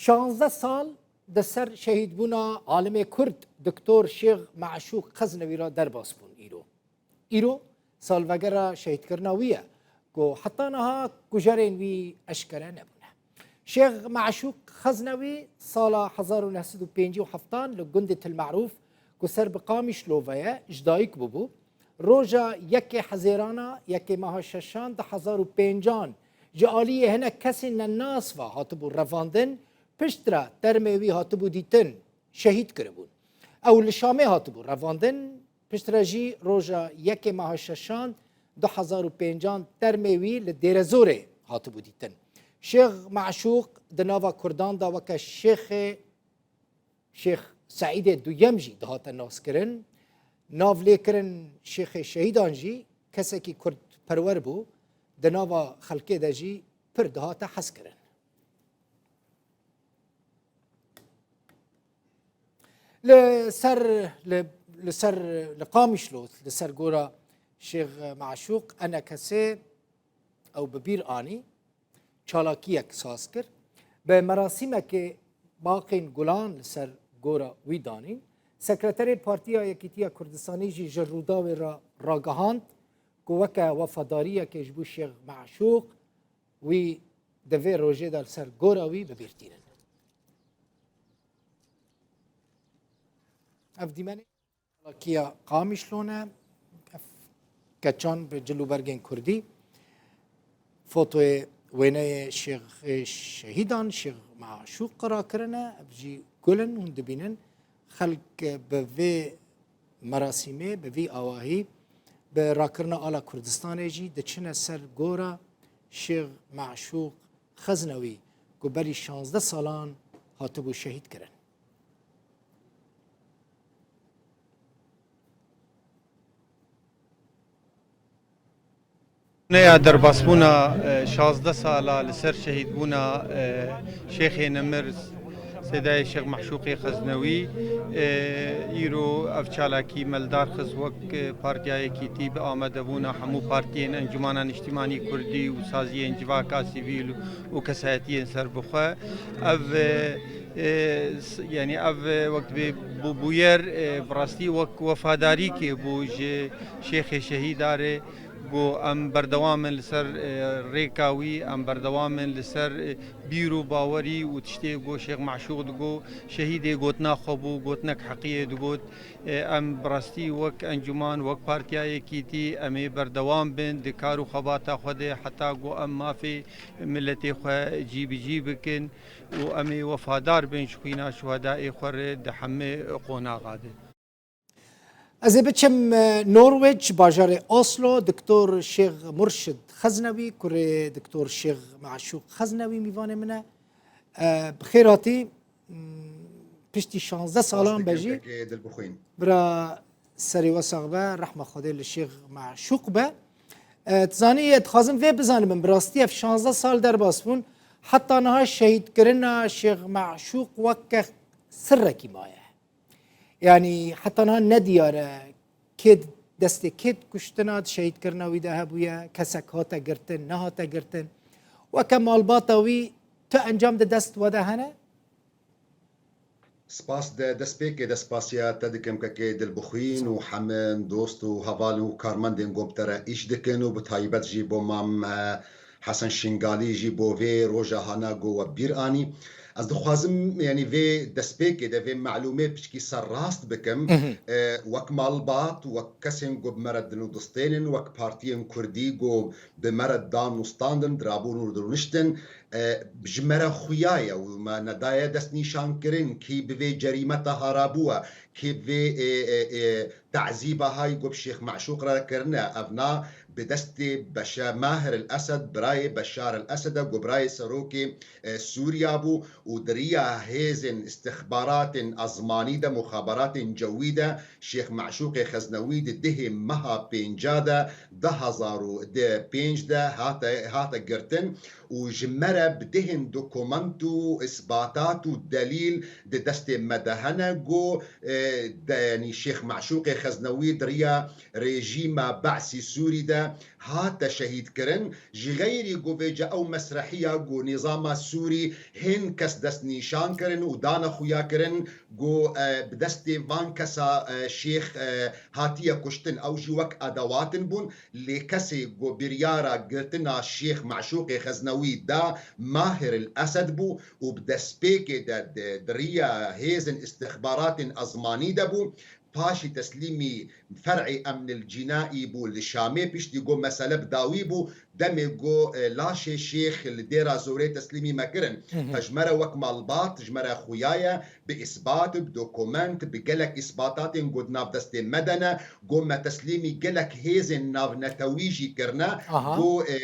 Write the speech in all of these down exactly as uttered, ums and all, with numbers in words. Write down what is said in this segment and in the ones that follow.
Şanzdeh sal di ser şehîdbûna alimê Kurd Doktor Şêx Meşûq Xeznewî re derbas bûn îro. Îro salvegera şehîdkirina wî ye ku heta niha kujerên wî eşkere nebûne. Şêx Meşûq Xeznewî sala hezar û neh sed û pêncî û heft li gundê Til Merûf ku ser bi Qamişlo ve ye, ji dayik bûbû. Roja yekê Hezêrana, yekê meha şeşan, du hezar û pêncan ji aliyê hinek kesên nenas ve hatibû revandin, piştre termê wî hatibû dîtin, şehîd kiribûn. Ew li Şamê hatibû revandin, piştre jî roja yekê meha şeşan, du hezar û pêncan termê wî li Dêrezorê hatibû dîtin. Şêx Meşûq di nava Kurdan de weke şêxê Şêx Seîdê Duyem jî dihate naskirin. Nav lê kirin Şêxê Şehîdan jî kesekî kurdperwer bû, di nava xelkê de jî pir dihate hezkirin. Li ser, li, li ser, li Qamişlo, li ser gora Şêx Meşûq, enekesê ew bi bîr anî. Çalakiyek saz kir. Bi merasîmekê baqên gulan li ser gora wî danîn. Sekreterê Partiya Yekîtiya Kurdistanê jî ji Rûdawê re ragihand ku weke wefadariyekê ji bo Şêx Meşûq wî di vê rojê de li ser gora wî bi bîr tînin. Ev dîmenê. Çalakiya Qamişlo ne, ev keçan bi cil û bergên kurdî. Fotoyê wêneyê Şêxê Şehîdan, Şêx Meşûq rakirine, ev jî gul in, hûn dibînin. Xelk bi vê merasîmê, bi vî awahî, bi rakirina ala Kurdistanê jî diçine ser gora Şêx Meşûq Xeznewî ku berî şazdeh salan hatibû şehîd kirin. Neya derbasbûna, e, şazdeh sala li ser şehîdbûna, e, Şêxê Nemir, Sêdayê Şêx Meşûqê Xeznewî, e, îro ev çalakî me li dar xist wek, e, Partiya Yekîtî bi amadebûna hemû partiyên Encûmana Niştimanî Kurdî û saziyên civaka sivîl û kesayetiyên serbixwe. Ev, e, e, s-, yanî ev, e, wek dibê bû-, bûyer, e, bi rastî wek wefadarîkê bû ji Şêxê Şehîda re, ku em berdewam in li ser, e, rêka wî, em berdewam in li ser, e, bîr û bawerî û tiştê ku Şêx Meşûq digot, şehîdê gotina xwe bû, gotinek heqiyê digot. E, em bi rastî wek encûman, wek Partiya Yekîtî, em ê berdewam bin di kar û xebata xwe de heta ku em mafê miletê xwe cî bi cî bikin û em ê wefadar bin ji xwîna şuhedayê xwe re di hemê qonaxa de. Ez ê biçim, e, Norwêc, bajarê Oslo, Doktor Şêx Murşid Xeznewî, kurê Doktor Şêx Meşûq Xeznewî mîvanê min e. E, bi xêr hatî, m, piştî şazdeh salan be jî. Kekê dilbixwîn. Bira serê we sax be, rehma Xwedê li Şêx Meşûq be. E, tu zanî, ez dixwazim vê bizanibim, bi rastî ev şazdeh sal derbas bûn, heta niha şehîdkirina Şêx Meşûq weke sirrekî maye. Yanî heta niha nediyar e, kê destê kê kuştina di şehîdkirina wî de hebûye, kesek hate girtin, nehate girtin. Weke malbata wî tu encam di dest we de hene? Spas de destpêkê de spasiya te dikim kekê Dilbixwîn û hemin dost û hevalên û karmendên ku bi te re îş dikin û bi taybet jî bo mam, e, Hesen Şingalî jî bo vê roja hana ku we bîr anî. Ez dixwazim, yanî vê destpêkê de vê melûmê piçkî ser rast bikim. Mhm. E, wek malbat, wek kesên ku bi me re din û distênin, wek partiyên kurdî ku bi me re dan û standin, dirabûn û dirûniştin, e, ji me re xuya ye û me nedaye destnîşankirin, kî bi vê cerîmeta harabû ye, kî bi vê, e, e, e, tezîba hay ku bi Şêx Meşûq re kirine. Ev na bi destê Beşe-, Mahir el Esed, birayê Beşar el Esed e, ku birayê serokê, e, Sûriya bû û di riya hêzên istixbaratên ezmanî de, muxaberatên cewî de, Şêx Meşûqê Xeznewî di dehê meha pênca de, du hezar û pênc de hate, hate girtin û ji me re bi dihên dokument û isbatat û delîl di destê me de hene ku, e, de, yanî Şêx Meşûqê Xeznewî di riya rejîma Be'sî Sûrî de hate şehîdkirin. Ji xeyrî ku vêca ew mesrehiya ku nîzama Sûrî hin kes destnîşan kirin û dane xuya kirin ku, e, bi destê van kesa, e, Şêx, e, hatiye kuştin. Ew jî wek edewatin bûn. Lê kesê ku biryara girtina Şêx Meşûqê Xeznewî da Mahir el Esed bû û bi destpêkê de di, di riya hêzên istixbaratên ezmanî de bû. Paşî teslîmî fer'ê emnil cînaî bû li Şamê, piştî ku mesele bi dawî bû, demê ku, e, laşê Şêx li Dêra Zorê teslîmî me kirin. Hı hı. Te ji me re wek malbat, ji me re xuya ye, bi îsbat, bi dokument, bi gelek îsbatatên ku di nav destê me de ne, ku me teslîmî gelek hêzên navnetewî jî kirine, Aha. ku, e,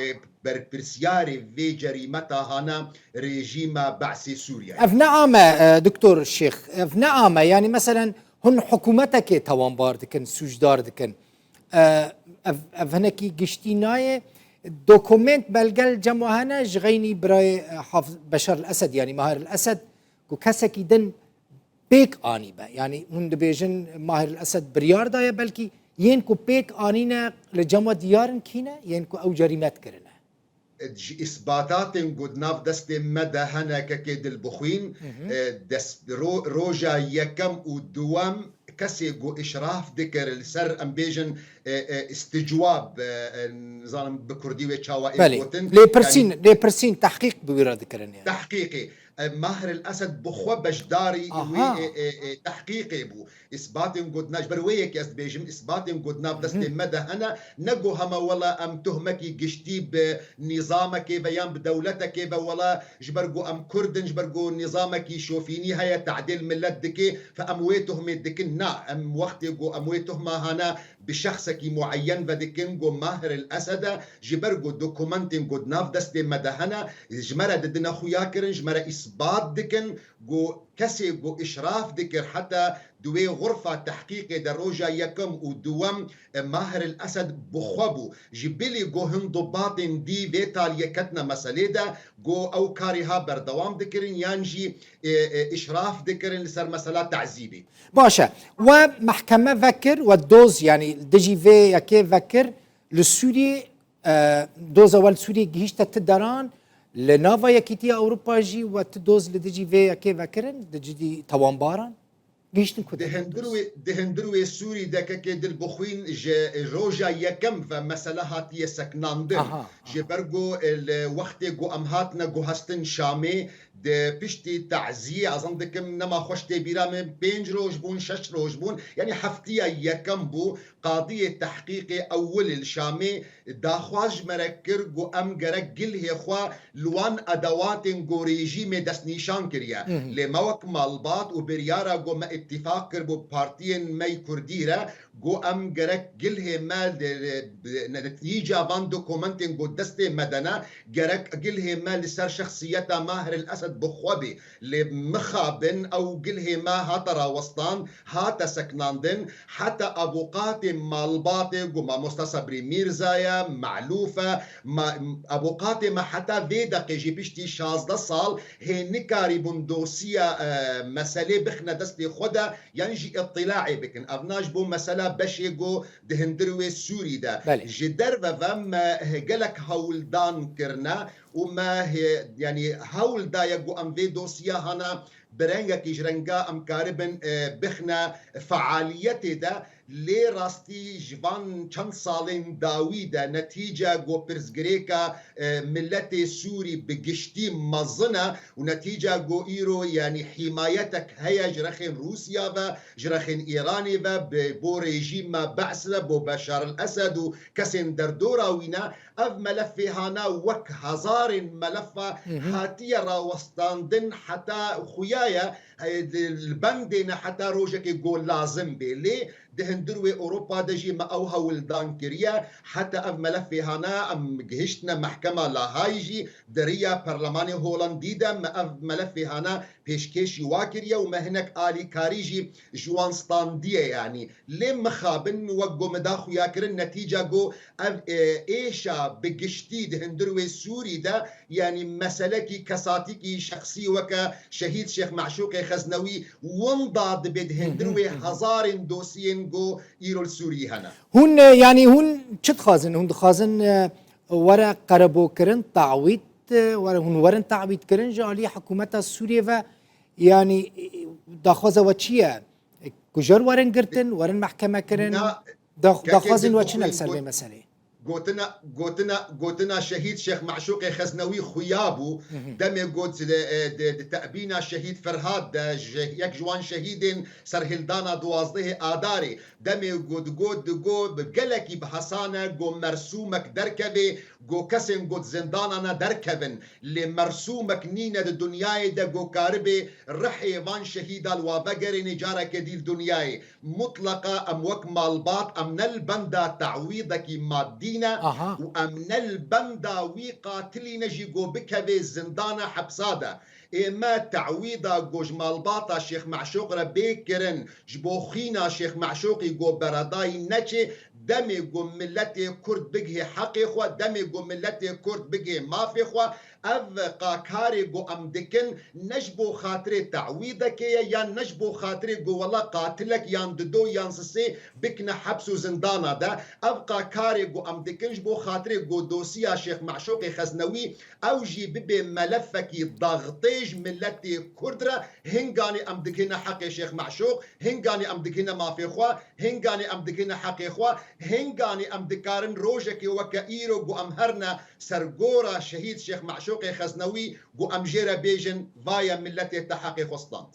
berpirsiyarê vê cerîmeta hane rejîma Be'sê Sûriyeyê. Ev ne ame, e, Doktor Şêx, ev ne ame. Yanî meselen hûn hikûmetekê tawanbar dikin, sûcdar dikin. E, ev, ev hinekî giştî nayê. Dokument, belge li cem we hene ji xeynî birayê, e, Haf-, Beşar el Esed, yanî Mahir el Esed, ku kesekî din pêk anîbe. Yanî hûn dibêjin Mahir el Esed biryar daye, belkî yên ku pêk anîne li cem we diyar in kî ne, yên ku ew cerîmet kirine? Ji îsbatatên ku di nav destê me de hene, kekê Dilbixwîn, Hı hı. e, dest, ro-, roja yekem û duwem kesê ku îşraf dikir li ser, em bêjin, e, e, isticwab, e, e, nizanim bi kurdî wê çawa ê Belê. gotin. Lêpirsîn, Yanî lêpirsîn, tehqîq bi wî re dikirin yani. Tehqîqê. E, Mahir el Esed bi xwe beşdarî Aha. wê, e, e, e, tehqîqê bû. Îsbatên ku di nav, ji ber wê yekê ez dibêjim, îsbatên ku di nav Hı hı. destê me de hene, ne ku hema wela em tuhmekî giştî bi nîzamekê ve yan bi dewletekê ve, wela ji ber ku em Kurd in, ji ber ku nîzamekî şofînî heye, tadîl milet dike, fe em wê tuhmê dikin. Na, em wextê ku em wê tuhma hane bi şexsekî mueyen ve dikin, ku Mahir el Esed e, ji ber ku dokumentên ku di nav destê me de hene, ji me re didine xuya kirin, ji me re îsbat dikin, ku kesê ku îşraf dikir heta di wê xurfa tehqîqê de roja yekem û duwem, e, Mahir el Esed bi xwe bû. Ji bilî ku hin dubatên dî vê taliyê ketine meselê de, ku ew karê ha berdewam dikirin yan jî, e, e, îşraf dikirin li ser mesela tezîbê. Baş e. We mehkeme vekir, we doz, yanî dijî vê yekê vekir li Sûriyê, e, doza we li Sûriyê gihîşte ti deran, li nava Yekîtiya Ewropa jî we ti doz li dijî vê yekê vekirin, di dijî tawanbaran? Gihîştin ku Di hundir wê, di hundir wê Sûrî de kekê Dilbixwîn ji roja yekem ve mesele hatiye seknandin. Aha, Ji aha. ber ku, e, li wextê ku em hatine guhestin Şamê, di piştî teziyê, ez zan dikim nema xweş tê bîra min, pênc roj bûn, şeş roj bûn, yanî heftiya yekem bû, qadiyê tehqîqê ewil li Şamê daxwaz ji me re kir, ku em gerek gilhê xwe li wan edewatên ku rejîmê destnîşan kiriye. Hı hı. Lê me wek malbat û biryara ku me îtîfaq kir bo partiyên me yê Kurdî re, ku em gerek gilhê me li, li, bi netîca van dokumentên ku destê me de ne, gerek gilhê me li ser şexsiyeta Mahir el Esed bi xwe bê. Lê mixabin ew gilhê me hate rawestan, hate seknandin, heta avûqatê malbatê ku mamosta Sebrî Mîrza ye, Melûf e, ma-, avûqatê me heta vê deqê jî piştî şazdeh sal hê nikarîbûn dosiya, e, meselê bixine destê xwe de, yan jî îtîlaê bikin. Evna ji bo mesela beşê ku di hundir wê Sûrî de. Belê. Ji derve ve me gelek hewldan kirine û me hê-, yanî hewl daye ku em vê dosiya hana bi rengekî ji renga em karibin, e, bixine fealiyetê de, lê rastî ji van çend salên dawî de netîca ku pirsgirêka, e, miletê Sûrî bi giştî mezin e û netîca ku îro, yanî hîmayetek heye ji rexên Rûsya ve, ji rexên Îranê ve, bi, bo rejîma Be's ve, bo Beşar el Esed û kesên derdora wî ne, ev melefê hana wek hezarên melefa Hı hı. hatiye rawestandin heta xuya ye, e, li bendê ne heta rojekê ku lazim bê. Lê Di hundir wê Ewropa de jî me ew hewldan kiriye. Heta ev melefê hana em gihiştine mehkema Lahayî jî, di riya perlemanê Holandî de me ev melefê hana pêşkêşî wa kiriye û me hinek alîkarî jî ji wan standiye yanî. Lê mixabin wek ku me da xuya kirin, netîca ku ev, e, êşa bi giştî di hundir wê Sûrî de, yanî meselekî kesatîkî şexsî weke Şehîd Şêx Meşûqê Xeznewî winda dibe di hundir wê hezarên dosiyên ku îro li Sûrî hene. Hûn, e, yanî hûn çi dixwazin? Hûn dixwazin, e, were qerebokirin, tawît, e, were, hûn werin tawîtkirin ji alî hikûmeta Sûriyê ve? Yanî, e, daxwaza we çi ye? Kujer werin girtin, werin mehkeme kirin? Na, dax-, kekê daxwazên din we çi ne li ser vê meselê? Gotina, gotina, gotina Şehîd Şêx Meşûqê Xeznewî xuya bû. Demê got, e, di, di te'bîna Şehîd Ferhad de, ji, yek ji wan şehîdên serhildana duwazdehê Adarê, demê got, got, got, bi gelekî bi hesane, got, mersûmek derkevê, got, kesên, got, zindana ne derkevin. Lê mersûmek nîne di dinyayê de, got, karibê rihê van şehîda li wa vegerênê careke dî li dinyayê. Mutleqa em wek malbat, em ne li benda tawîdekî maddî ne û em ne li benda wî qatilî ne jî ku bikeve zindana hepsa de. Ê me tawîda ku ji malbata Şêx Meşûq re bê kirin, ji bo xwîna Şêx Meşûqî ku beredayî neçê, demê ku miletê Kurd bigihê heqê xwe, demê ku miletê Kurd bigihê mafê xwe, ev qa karê ku em dikin, ne ji bo xatirê tawîdekê ye, yan ne ji bo xatirê ku wela qatilek yan dido yan sisê bikine heps û zindana de. Ev qa karê ku em dikin ji bo xatirê ku dosiya Şêx Meşûqê Xeznewî ew jî bibe melefekî daxtê ji miletê Kurd re. Hinganê em digihine heqê Şêx Meşûq, hinganê em digihine mafê xwe, hinganê em digihine heqê xwe, hinganê em dikarin rojekê weke îro ku em herne ser gora Şehîd Şêx Meşûqê Xeznewî ku em jê re bêjin, vaye miletê te heqê xwe stand.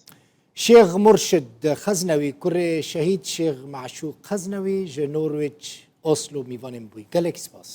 Şêx Murşid Xeznewî, kurê Şehîd Şêx Meşûq Xeznewî, ji Norwêc, Oslo, mîvanê min bûyî. Gelekî spas.